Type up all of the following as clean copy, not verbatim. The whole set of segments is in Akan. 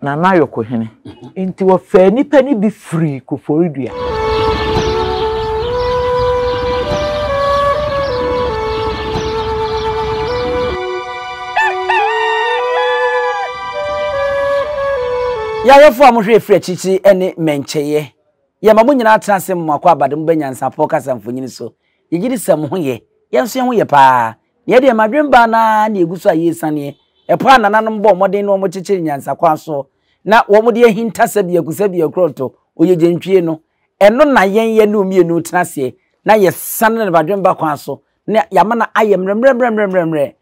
Nana Ayokohene. Nti wɔfaa nnipa no bi firii Koforidua. Yɛn ahwɛfoɔ a mohwɛ ɛfiri akyirikyiri ne mmɛnkyɛeɛ, yɛma mo nyinaa tena ase mmoako abade mo bɛ nyansapɔ kasa mfonini so. Yɛgye di sɛ mo ho yɛ, yɛn nso yɛn ho yɛ paa. Nea ɛdeɛ madwen baa no ara na ɛgu so a yɛresaneɛ. Ɛpɔ a nananom bɔɔ mmɔden na wɔkyekyere nyansakwan soɔ na wɔde ahinta sɛbiaku sɛbiakurɔnto ogyegyentwie no, ɛno na yɛn yɛne wo mmienu tena aseɛ na yɛsane no badwemba kwan so na yɛama no ayɛ mmerɛmmerɛmmerɛmmerɛmmerɛ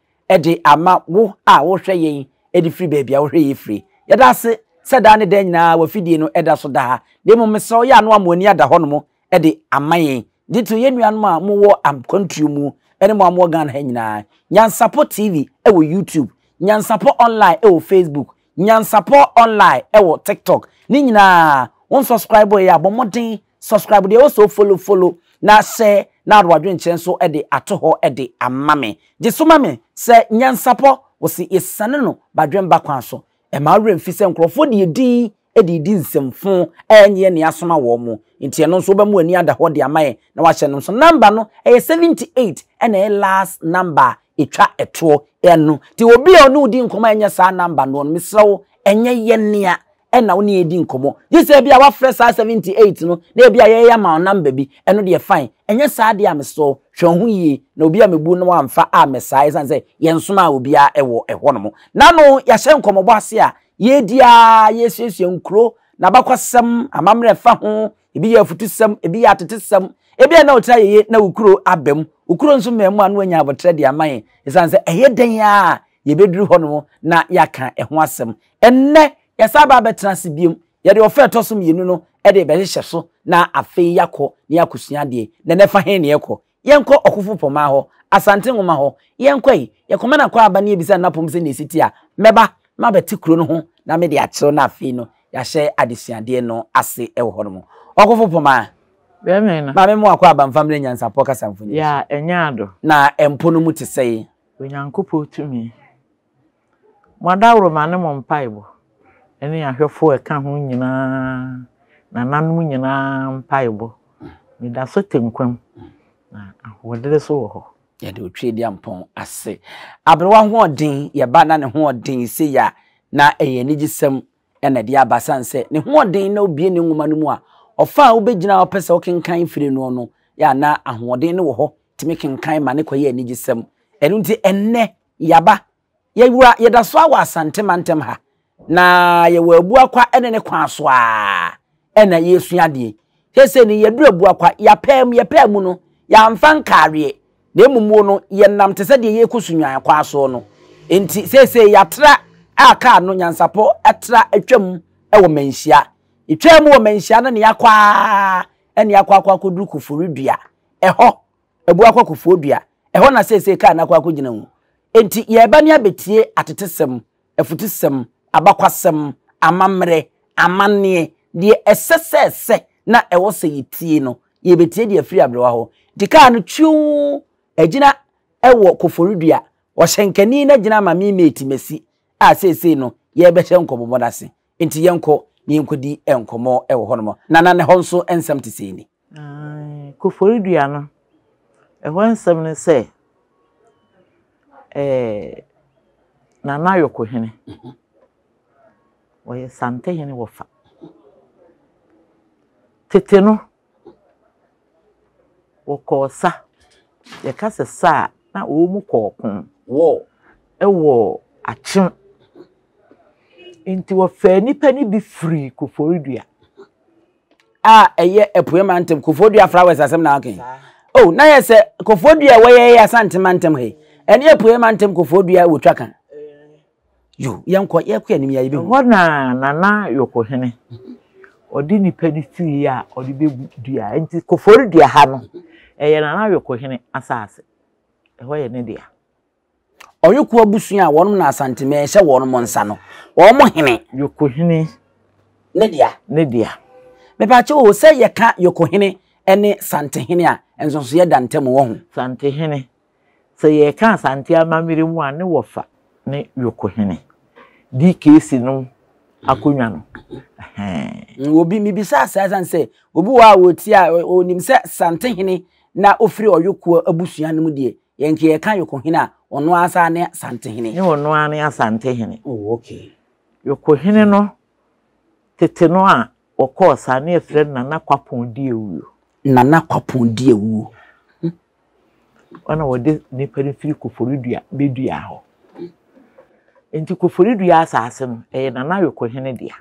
de ama wo a wohwɛ yɛn de firi baabi a wohwɛ yɛn firi. Yɛda ase sɛ daa ne daa nyinaa w'afidie no da so da ha. Na mmom mesrɛ wo yɛ a na wama w'ani ada hɔnom de ama yɛn. Gye to yɛn nuanom a mowɔ akwantuo mu ne mo a mowɔ Ghana ha nyinaa. Nyansapɔ TV wɔ YouTube, Nyansapɔ Online wɔ Facebook, Nyansapɔ Online wɔ TikTok. Ne nyinaa, wo nsubscribe yɛ a, bɔ mmɔden subscribe deɛ ɛwɔ sɛ follow follow na hyɛ na ade w'adwenkyerɛ nso de ato hɔ de ama me. Gye so ma me sɛ Nyansapɔ, wɔsi yɛsiane no badwemba kwan so. Ɛmma wo werɛ mfi sɛ nkurɔfoɔ de edin de redi nsɛmfo a ɛnyɛ nea asoma wɔn. Nti ɛno nso wobɛma w'ani ada hɔ de ama yɛn na wahyɛ no nso. Number no ɛyɛ 78 ɛna ɛyɛ last number a ɛtwa ɛtoɔ ɛno. Nti obi a ɔne wo di nkɔmmɔ a ɛnyɛ saa number noɔ no, mesrɛ wo ɛnyɛ yɛn nea ɛna wo ne yɛn di nkɔmmɔ. Gye sɛ ebia wafrɛ saa 78 no na ebia yɛyɛ ama wo number bi, ɛno deɛ fine. Ɛnyɛ saa deɛ a mesrɛ wo hwɛ wo ho yie na obi a mebu no amfa ammɛ saa ɛsiane sɛ yɛnsomaa obiara ɛwɔ ɛhɔnom. Nano yɛahyɛ nkɔmmɔbɔ ase a Yɛredi ara, yɛresuasua nkuro, n'abakwasɛm, amammerɛ ɛfa ho, ebi yɛ afutusɛm, ebi yɛ atetesɛm. Ebia na ɔtiri ayɛ yie na wo kuro aba mu. Wo kuro nso mmaa mu a na wanya aboterɛ de ama yɛn. Ɛsiane sɛ ɛyɛ dɛn ara a, yɛbɛduru hɔnom na yɛaka ɛho asɛm. Ɛnnɛ, yɛsan aba abɛtena ase bio. Yɛde ɔfa a ɛtɔ so mmienu no de rebɛhyehyɛ so na afei yɛakɔ na yɛakɔsua adeɛ. Na ɛnnɛ fa he na yɛkɔ? Yɛnkɔ Ɔkofo Pɔmaa hɔ, Asante Nwoma hɔ. Yɛnkɔ yi, yɛkɔma no akwaaba na yɛbisa no n'apɔm sɛnea ɛsi te a, mɛba mabɛte kuro no ho na mede akyerɛw na afei no yɛahyɛ adesuadeɛ no ase wɔ hɔnom. Ɔkofo Pɔmaa, Bɛmɛ no. Maame mo akwaaba mfa mmerɛ nyansapɔ kasa mfonini so. Ya ɛnyɛ ado. Na mpo no mu te sɛe? Onyankopɔn tumi. Mo adaworoma ne mo mpaebɔ ne ahwɛfoɔ a ɛka ho nyinaa, nananom nyinaa mpaebɔ. Meda so te nkwa mu, na ahoɔdere nso wɔ hɔ. Yɛde Otweaduampɔn ase. Aberewa hoɔden, yɛba na ne hoɔden sei a, na ɛyɛ anigyesɛm na ɛde aba sane sɛ ne hoɔden na obue ne nwoma no mu a, ɔfa a wobɛgyina a wopɛ sɛ wokenkan firi noɔ no, yɛ a na ahoɔden no wɔ hɔ tumi kenkan ma ne kɔyɛ anigyesɛm. Ɛno nti ɛnnɛ Yaba, yɛwura, yɛda so ara wɔ Asante mantam ha, na yɛwɔ Abuakwa ne ne kwan so ara na yɛresua adeɛ. Seesei no, yɛduru Abuakwa, yɛapaa mu, yɛpaa mu no, yɛamfa nkaareɛ, na mmom no, yɛnam te sɛ deɛ yɛrekɔ Sunyani kwan soɔ no. Enti seesei yɛatra a kaa no, Nyansapɔ atra atwam wɔ Manhyia. Yɛtwaa mu wɔ Manhyia no na yɛakɔ ara na yɛakɔ akɔ akɔduru Koforidua. Ɛhɔ Abuakwa Kofoɔ Dua, ɛhɔ na seesei kaa no akɔ akɔgyina o. Enti yɛreba ne abɛtie atetesɛm, afutusɛm, abakwasɛm, amammerɛ, amanneɛ, deɛ ɛsɛ sɛ ɛsɛ na ɛwɔ sɛ yɛtie no, yɛrebɛtie de afiri aberewa hɔ. Nti kaa no twuuu agyina wɔ Koforidua, ɔhyɛnkani no agyina ama me mate masi a seesei no yɛrebɛhyɛ nkɔmmɔbɔ no ase. Enti yɛnkɔ na yɛnkɔdi nkɔmmɔ wɔ hɔnom. Nana, na ɛhɔ nso nsɛm te sɛn ni? Aane, Koforidua no, ɛhɔ nsɛm ne sɛ, ɛɛ Nana Ayokohene, ɔyɛ Santehene wɔfa. Tete no, wɔkɔɔ sa. Yɛka sɛ sa a, na wɔn kɔ ɔko. War. Wɔ Akyem. Nti wɔfaa nnipa no bi firii Koforidua. A ɛyɛ Apuei Mantam, Koforidua Flowers asɛm na ɔka yi. Oh, na yɛ sɛ Koforidua a ɛwɔ yɛ Asante Mantam ha yi, ɛne Apuei Mantam Koforidua wɔ twa ka. Yo, yɛnkɔ, yɛkɔ anim yɛ yɛbɛhu. Ɛhɔ na Nana Yokohene, ɔde nnipa no firi a ɔde bɛgu dua. Nti Koforidua ha no, ɛyɛ Nana Yokohene asase. Ɛhɔ yɛ ne dea. Ɔyoko abusua a wɔnom na Asanteman hyɛ wɔnom nsa no, wɔn hene. Yokohene. Ne dea. Ne dea. Mepaakyɛw o, sɛ yɛka Yokohene ne Santehene a, nsonsoyɛ da ntam wɔ ho? Santehene, sɛ yɛreka Asante amammerɛ mu a, ne wɔfa ne Yokohene. DKC nom. Akonnwa no. Obi mebisa saa ɛsiane sɛ obi wɔ a wɔtie a ɔnim sɛ Santehene na ɔfiri Ɔyokoɔ abusua no mu deɛ yɛn nka yɛka Yokohene a ɔno ara saa ne Santehene. Ne ɔno ara ne Asantehene. Oh, okay. Yokohene no tete no a wɔkɔɔ saa ne yɛfrɛ no Nana Kwapɔn Diawuo. Nana Kwapɔn Diawuo. Ɔna wɔde nnipa no firi Koforidua bɛduaa hɔ. Nti Koforidua asase no, ɛyɛ Nana Ayokohene dea.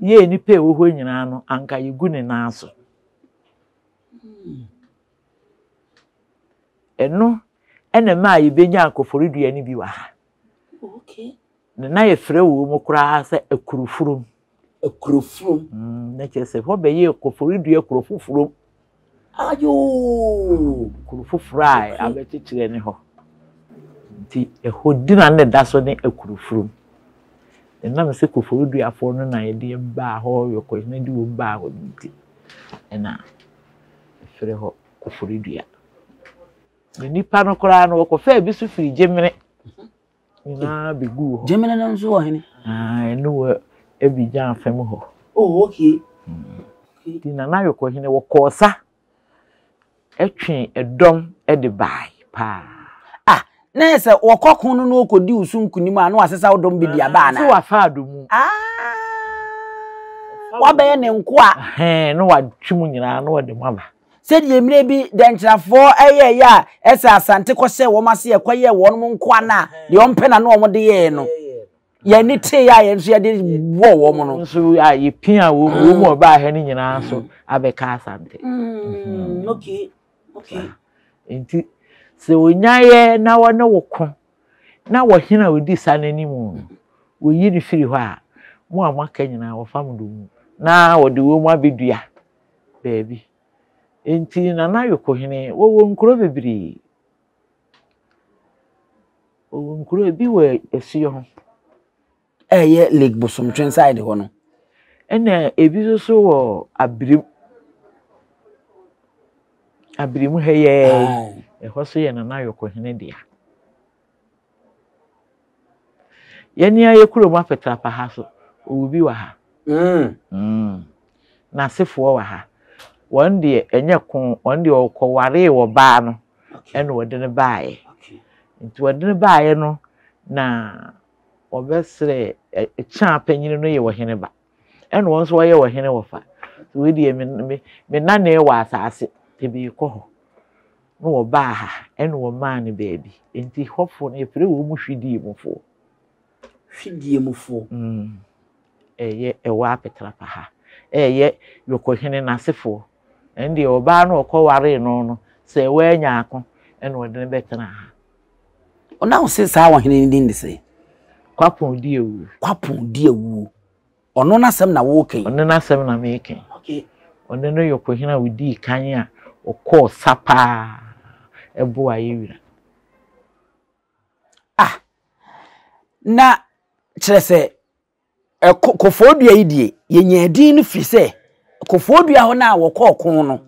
Yɛ nnipa a ɛwɔ hɔ nyinaa no, anka yɛgu ne nan so. Ɛno ɛna ɛmaa yɛbɛnyaa Koforidua no bi wɔ ha. Okay. Na na yɛfrɛ wɔ mu koraa sɛ Akurufurum. Akurufurum. Mm, na kyerɛ sɛ hɔ bɛyɛ Koforidua kuro foforɔ. Ayoo. Kuro foforɔ a abɛkyekyerɛ ne hɔ. Nti ɛhɔ din a na ɛda so ne Akurufurum. Ɛnam sɛ Koforiduafoɔ no na yɛde baa hɔ, yɛkɔ de wɔn baa hɔ no nti, ɛna ɛfrɛ hɔ Koforidua. Na nnipa no koraa no, wɔkɔfaa bi so firi Gyemene nyinaa bɛguu hɔ. Gyemene no nso wɔ hene? Ɛno wɔ Abidjan fam hɔ. Oh, okay. Nti Nana Ayɔkɔhene wɔkɔɔ sa twee ɛdɔm de bae paa. Ah, na yɛ sɛ wɔkɔ ko no na wɔkɔdi wo so nkonim a na wasesa wo dɔm bi de aba anaa? Sɛ wafa adomu. Ah, wabɛyɛ ne nkoa. Ɛhɛn, na watwe mu nyinaa na wɔde mo aba. Sɛdeɛ mmerɛ bi dɛnkyerɛfoɔ yɛeɛ a ɛsɛ Asante kɔhyɛɛ wɔn ase ɛkɔyɛɛ wɔn nkoa no a deɛ wɔmpɛ na na wɔde yɛɛ no. Yɛn ani teeɛ a yɛn nso yɛde bɔɔ wɔn no. Nso a yɛpia wɔn wɔn mu ɔbaa ha no nyinaa nso abɛka Asante. Okay, okay. Nti sɛ wɔnyaeɛ na wɔne wo ko na wɔhene a ɔdi sa no anim no wɔyi no firi hɔ a, mo a moaka nyinaa wɔfa mo domu na wɔde wɔn abɛdua baabi. Enti Nana Yokohene, wɔwɔ nkuro bebree. Wɔwɔ nkuro, ebi wɔ asuo ho. Ɛyɛ Lake Bosomtwe side hɔ no. Ɛna ebi nso so wɔ Abirim. Abirim ha yi ara yi, ɛhɔ nso yɛ Nana Yokohene dea. Yɛn ara yɛ kurom Apetrapa ha so, ɔwɔ bi wɔ ha. Mm. Mm. N'asefoɔ wɔ ha. Wɔn deɛ ɛnyɛ ko, wɔn deɛ ɔkɔwaree ɔbaa no ɛna wɔde no baeɛ. Nti wɔde no baeɛ no na wɔbɛsrɛ Kyaa panyin no yɛ ɔhene ba. Ɛna wɔn nso wɔyɛ ɔhene wɔfa. Nti wei deɛ me me me nanee wɔ asaase, nti meekɔ hɔ. Na wɔbaa ha ɛna wɔmaa no baabi. Nti hɔfoɔ no yɛfrɛ wɔn mu hwidiemufoɔ. Hwidiemufoɔ. Mm. Ɛyɛ ɛwɔ Apetrapa ha. Ɛyɛ Yokohene n'asefoɔ. Ɛno deɛ ɔbaa no ɔkɔwaree no no, sɛ wanya ako ɛna ɔde no bɛtenaa ha. Ɔna wo se saa ɔhene no din de sɛn? Kwapɔn Diawuo. Kwapɔn Diawuo. Ɔno n'asɛm na woreka yi? Ɔno n'asɛm na mereka yi. Okay. Ɔno ne Yokohene a ɔdii kan a ɔkɔɔ sa paa boaa yɛn wura. Ah! Na kyerɛ sɛ ɛko Kofoɔdua yi deɛ yɛnyaa din no firi sɛ Kofoɔdua hɔ no a wɔkɔɔ ko no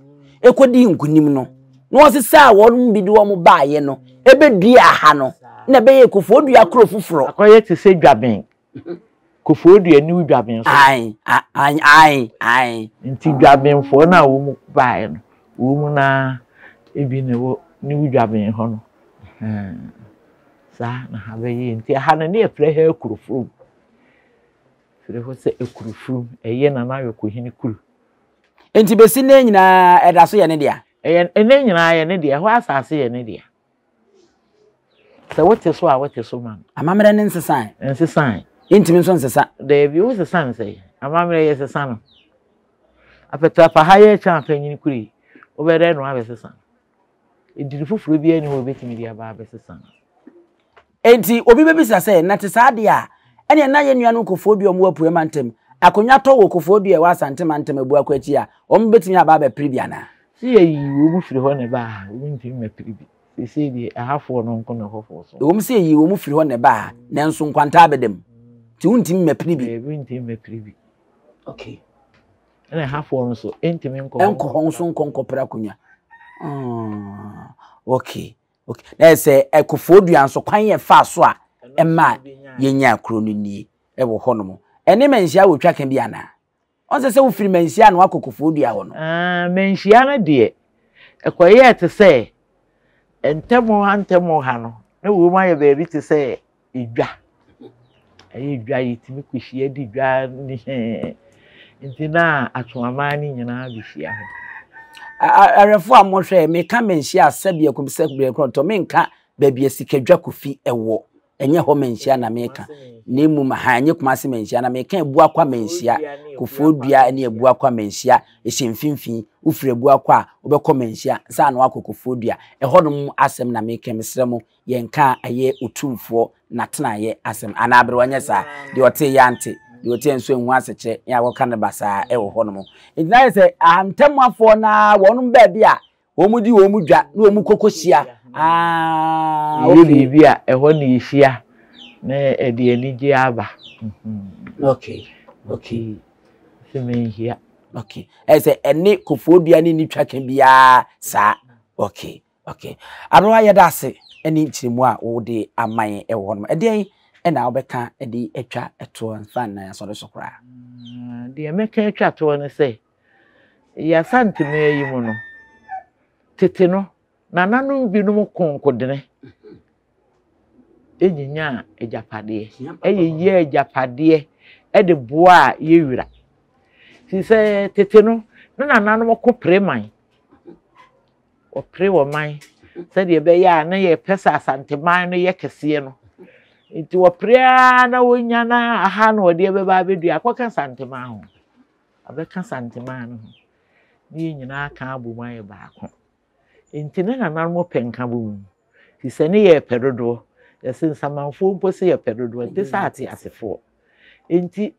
ɛkɔdii nkonim no na wɔsesaa wɔn bi de wɔn baeɛ no ɛbɛduaa ha no na ɛbɛyɛ Kofoɔdua kuro foforɔ. Akɔyɛ te sɛ Dwaben. Kofoɔdua new Dwaben so. Ae, ae, ae, ae. Nti Dwabenfoɔ no a wɔn baeɛ no, wɔn no ara ebi na ɛwɔ new Dwaben hɔ no. Saa na ha bɛyɛɛ. Nti ɛha no ne yɛfrɛ ha Akurofurom. Frɛ hɔ sɛ Akurofurom. Ɛyɛ Nana Ayɔkohene kuro. Nti bɛsi nnɛ nyinaa ɛda so yɛ ne dea? Ɛyɛ nnɛ nyinaa yɛ ne dea. Ɛhɔ asase yɛ ne dea. Sɛ wote so a wote so ma no. Amammerɛ no nsesae. Nsesae. Yɛntumi nso nsesa. Daabi, wosesa no sɛn? Amammerɛ yɛsesa no. Apɛtɛapa ha yɛ kyɛn apanyin kuro yi, wobɛyɛ dɛn na woabɛsesa no? Edin foforɔ biara nni hɔ a wobɛtumi de aba abɛsesa no. Enti obi bɛbisa sɛ, na te saa deɛ a, ɛneɛ na yɛn nuanom Kofoɔdua a wɔwɔ Apueɛ Mantam, akonnwa tɔ wɔ Kofoɔdua a ɛwɔ Asante Mantam Abuakɔ akyi a, wɔn bɛtumi aba abɛpere bi anaa? Sɛ yɛyii wɔn firi hɔ na ɛbaa ha, wɔntumi mmɛpere bi. Seesei deɛ, ɛhafoɔ no nko na ɛhɔfoɔ so. Ɛwom sɛ yɛyii wɔn firi hɔ na ɛbaa ha, nanso nkwanta abɛda mu, nti wontumi mmɛpere bi. Daabi, wontumi mmɛpere bi. Okay. Ɛna ɛhafoɔ no nso, ɛntumi nkɔ hɔ. Ɛnkɔ hɔ nso nkɔ nkɔpere akonnwa. Ah, okay. Okay. Na ɛsɛ ɛkofoɔ dua nso kwan yɛ faa so a ɛma yɛnyaa kuro no nie wɔ hɔnom. Ɛne Manhyia wɔ twaka bi anaa? Ɔnsɛ sɛ wofiri Manhyia na wakɔ Kofoɔdua hɔ no. Ah, Manhyia no deɛ, ɛkɔyɛɛ te sɛ ntɛm ha ntɛm ha no, na wɔn ayɛ baabi te sɛ edwa. Ɛyɛ dwa, yɛtumi kɔhyia di dwa ne hɛn. Nti na atweaman no nyinaa bɛhyia hɔ. Awɛfoɔ a mohwɛ, meka Manhyia a sɛdeɛ sɛdeɛ korɔntɔ, menka baabi a Sikadwa Kofi wɔ. Ɛnyɛ hɔ manhyia na meka, na mmom ha, ɛnyɛ Kumasi manhyia na meka, Abuakwa manhyia, Kofoɔ Dua ne Abuakwa manhyia, ɛhyɛ mfimfini, wofiri Abuakwa a, wobɛkɔ manhyia, ansa na woakɔ Kofoɔ Dua. Ɛhɔnom asɛm na meka, mesrɛ mo, yɛnka ɛyɛ Otumfoɔ n'atenaeɛ asɛm, anaa aberewa nyɛ saa, deɛ ɔtee yɛ ante, deɛ ɔteɛ nso anhu asekyerɛ, yɛn a wɔka no basaa wɔ hɔnom. Nti na ayɛ sɛ ahantamuafoɔ no ara wɔnom baabi a Wɔn di wɔn dwa na wɔn koko hyia. Ah, okay. Yɛ biribi a ɛhɔ na yɛhyia na ɛde anigye aba. Okay, okay. Sɛ menhyia. Okay. Ɛyɛ sɛ ɛne kofoɔ dua ne ne twa ka biara saa. Okay, okay. Aberewa yɛda ase ɛne nkyerɛmu a wode ama yɛn ɛwɔ hɔ nom. Ɛdeɛn ɛna wobɛka ɛde atwa ɛtoɔ mfa nnan asɔre so koraa? Deɛ mɛka atwa toɔ ne sɛ Yɛ Asanteman yi mu no, tete no, nananom binom ko nkodene nyinyaa agyapadeɛ, yeyɛɛ agyapadeɛ de boaa yɛ wura. Firi sɛ tete no, na nananom ko pere man. Wɔpere wɔ man sɛdeɛ ɛbɛyɛ a na yɛpɛ sɛ Asanteman no yɛ kɛseɛ no. Nti wɔpere ara na wɔnya na aha na wɔde bɛba abɛdua akɔka Asanteman ho. Abɛka Santemaa no ho na yɛn nyinaa aka abom ayɛ baako. Enti ne nananom pɛ nkabom. Firi sɛ ne yɛrepɛ dodoɔ. Yɛse nsamanfoɔ mpo se yɛpɛ dodoɔ, nte sɛ ateasefoɔ. Enti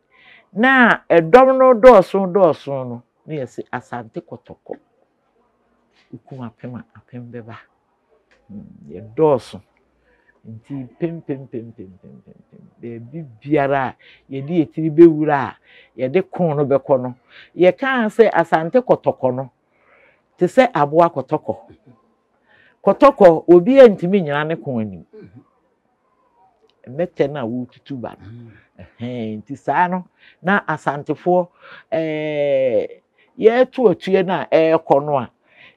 na ɛdɔm no dɔɔso dɔɔso no, na yɛse Asante Kɔtɔkɔ. Wokum apem a, apem bɛba. Yɛdɔɔso nti mpempempempempempem baabi biara a yɛde yɛn tiri bɛwura a yɛde ko no bɛkɔ no, yɛkaa sɛ Asante kɔtɔkɔ no te sɛ aboa kɔtɔkɔ. Kɔtɔkɔ, obiara ntumi nnyina ne ko anim. Mmɛtɛ no a woretutu ba no. Ɛhɛn, nti saa no, na Asantefoɔ ɛɛ yɛreto atuo no a ɛrekɔ no a,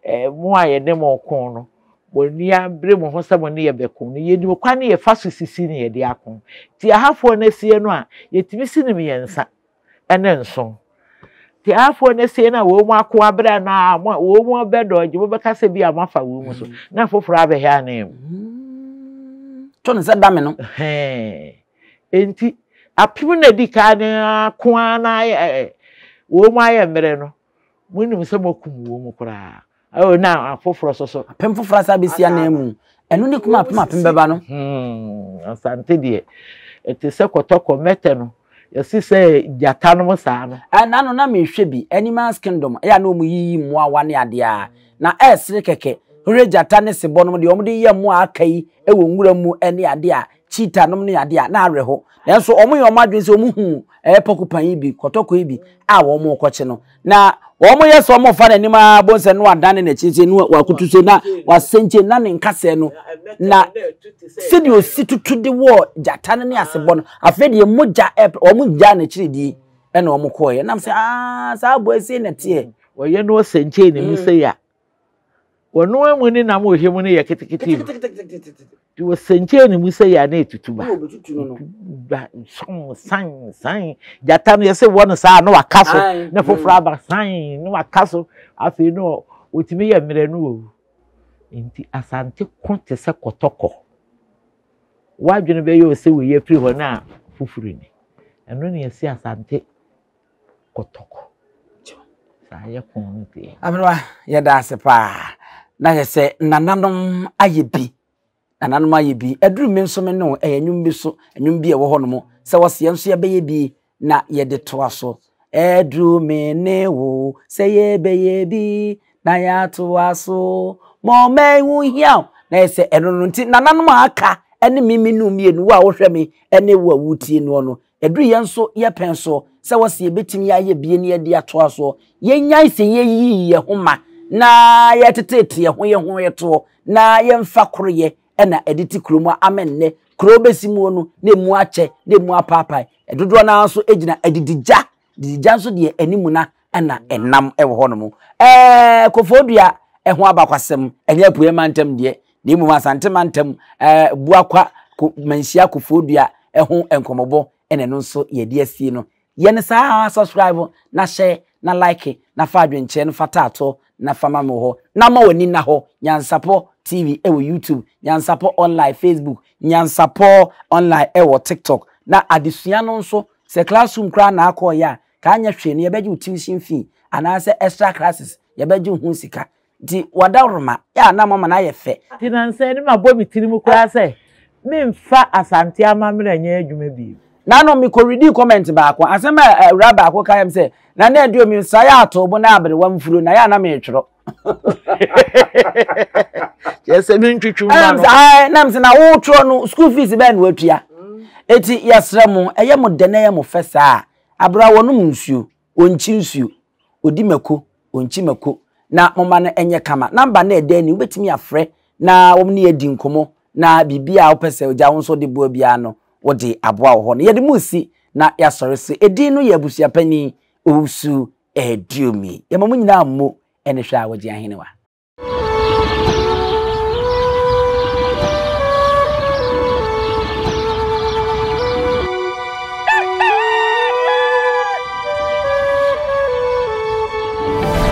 ɛɛ mo a yɛne mo ko no, mo ani abere mo ho sɛ mo ne yɛ bɛko no, yɛnim kwan ne yɛfa so sisi ne yɛde ako. Nti ahafoɔ no asie no a, yɛtumi si no mmiɛnsa. ne nson. Nti afoɔ no sie no a wɔn mu ako abrɛ no a wɔn mu bɛdɔɔgye wɔbɛka sɛ bi a moafa wɔn mu so mm. na foforɔ abɛhɛ anan mu. Mm. To ne sɛ dame no. Nti apem na di kan no ako ara na ayɛ wɔn mu ayɛ mmerɛ no monim sɛ moakum wɔn mu koraa. Oh, na afoforɔ nso so. Apem foforɔ asa abɛsi anan mu. Ɛno ne kum apem apem bɛba no. Hmm, Asante deɛ, ɛte sɛ kɔtɔkɔ mɛtɛ no. Yɛsi sɛ gyata nom saa no. Ɛna no na mehwɛ bi, Animals Kingdom, ɛyɛ a na wɔn yiyi mmoawa ne adeɛ a, na ɛresere kɛkɛ. Wohwɛ gyata ne sebɔ nom deɛ wɔn de yɛ mmoa a aka yi wɔ nwura mu ne adeɛ a, cheetah nom ne adeɛ a, na awerɛho. Nanso wɔn yɛ wɔn adwene sɛ wɔn hu ɛyɛ porcupine yi bi, kɔtɔkɔ yi bi a wɔn rekɔkye no. Na wɔyɛ sɛ wɔfa n'anim ara bohu sɛ na wadane n'akyi sɛ na wakoto sɛ na wasɛnkye na ne nkasɛɛ no na sɛdeɛ ɔsi tutu de wɔ gyata no ne asebɔ no afei deɛ mogya ɛpɛ wɔn gyaa n'akyiri die ɛna wɔn kɔɔeɛ nam sɛ aa saa aboa sei na ɛteɛ. Wɔyɛ no ɔsɛnkyee ne mu sɛ ya Wɔn amu ne nam wɔ hwɛ mu no yɛ ketekete. Nti wɔsɛnkyɛɛ ne mu sɛ yɛ a na ɛtutu ba. Ba sɔn san san. Gyata no yɛsɛ wɔ no saa na waka so na foforɔ aba san na waka so. Afei no wɔtumi yɛ mmerɛ no wɔwu. Nti Asante ko te sɛ kɔtɔkɔ. W'adwene bɛyɛ wo sɛ wei afiri hɔ na foforɔ ni. Ɛno na yɛsi Asante kɔtɔkɔ. Saa yɛ ko no deɛ. Aberewa, yɛda ase paa. Na yɛ sɛ nananom ayɛ bi. Nananom ayɛ bi. Aduru me nso me ne wo, ɛyɛ nnwom bi so, nnwom bi a ɛwɔ hɔnom sɛ wɔse yɛn nso yɛbɛyɛ bi na yɛde toa so. Aduru me ne wo sɛ yɛbɛyɛ bi na yɛatoa so. Ma ɔman ho hia wo. Na yɛ sɛ ɛno no nti nananom a aka ne me me nu mmienu, wo a wohwɛ me ne wo a wotie noɔ no, Ɛduru yɛn nso yɛ pɛn so sɛ wɔse yɛbɛtumi ayɛ bie na yɛde atoa soɔ. Yɛnyae sɛ yɛyiyi yɛn ho ma na yɛteteete yɛn ho yɛn ho yɛtoɔ na yɛmfa koroyɛ na ɛde te kurom ama nnɛ. Kuro bɛsi muo no na emu akyɛ na emu apaapae. Dodoɔ no ara nso gyina adidigya. Adidigya nso deɛ animuna na ɛnam wɔ hɔnom. Ɛɛ Kofoɔdua ho abakwasɛm, ɛnyɛ Apueɛ mantam deɛ, na mmom Asante mantam ɛɛ Buakwa ko Manhyia Kofoɔdua ho nkɔmmɔbɔ na ɛno nso yɛde asie no. Yɛ no saa ara, subscribe na hyɛ na like na fa adwenkyerɛ no fa taatoɔ na fa ma me wɔ hɔ na ma w'ani nna hɔ. Nyansapɔ TV wɔ YouTube, Nyansapɔ Online Facebook, Nyansapɔ Online wɔ TikTok. Na adesua no nso, sɛ classroom koraa na akɔɔyɛ a, ka anyɛ hwee no yɛbɛgye wo tuition fee anaasɛ extra classes yɛbɛgye wo ho sika. Nti wadaworoma yɛ a na moama no ayɛ fɛ. Nti nansa yi no mabɔ me tirim koraa sɛ memfa Asante amammerɛ nyɛ adwuma bio. Nano me kɔ readii comment baako, asɛm a awuraa baako ka yam sɛ, Nana Aduo me nsa yɛ atoo bo na aberewa mfuro na yɛ a na metwerɔ. Kyerɛ sɛ mentwitwi mma no. Nam sɛ na wotwerɔ no school fees bɛn na watua. Eti yɛsrɛ mo, ɛyɛ mo dɛ na ɛyɛ mo fɛ saa a, aberewa wɔnom nsuo, ɔnkyi nsuo, ɔdi mako, ɔnkyi mako, na momma no nyɛ kama. Number no a ɛda anim, wobɛtumi afrɛ na wɔn ne yɛ adi nkɔmmɔ na biribi a wopɛ sɛ ogya wo nso de boa biara no, wode aboa wɔ hɔ no. Yɛde mo resi na yɛasɔre so. Edin no yɛ Abusuapanin Owusu Aduomi. Yɛma mo nyinaa mmo ne hwɛ a wɔgye ahenewa.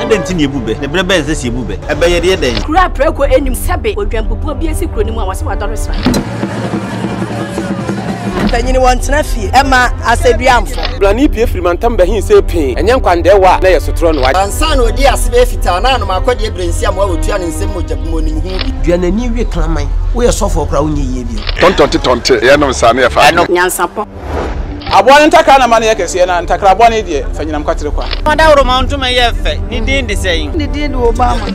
Adɛn nti na yɛbu bɛ? Na berɛ bɛn na ɛsɛ sɛ yɛbu bɛ? Ɛbɛyɛ deɛ dɛn? Kuro a prako nnim sɛbe odwanbubuo bi asi kuro no mu a wɔse wadɔre sran. Mpanyini wɔntena fie ɛma asɛduamfo. Blani pue firi mantam bɛhe see pee, ɛnyɛ nkwandɛɛwa a na ɛyɛ sotorɔ no wa. Ansa na ɔdii ase bɛyɛ fitaa na anom akɔdeɛ berɛ nsi amoa wɔtua ne nsam mogya gu mu ɔnim ho bi. Dua n'ani we kraman. Woyɛ sɔfoɔ koraa wonyɛ yie bio. Tɔntɔnte tɔnte yɛnom saa ne yɛfa adeɛ. Nyansapɔ. Aboa no ntakra na ma no yɛ kɛseɛ, na ntakra bɔne deɛ, fa nyinam kwatere kwa. Ɔdawuroma ntoma yɛ fɛ, ne din de sɛn? Ne din de Obama.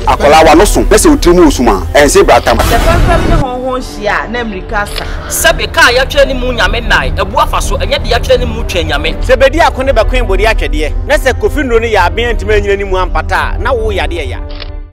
Akwadaa w'ano so na sɛ wo tiri mu wɔ sum a, ɛnse bratam. Sɛ fɛmfɛm ne hɔnhɔn hyia a, na mmirika asa. Sɛbe kaa yɛatwerɛ ne mu nyame nnae, abu afa so, ɛnyɛ de yɛatwerɛ ne mu twɛn nyame. Sɛ bedi ako ne bɛkoe bode atwɛdeɛ, na sɛ Kofi nnuro no yɛ aben antumi anyina ne mu ampata a, na wo yadeɛ ya.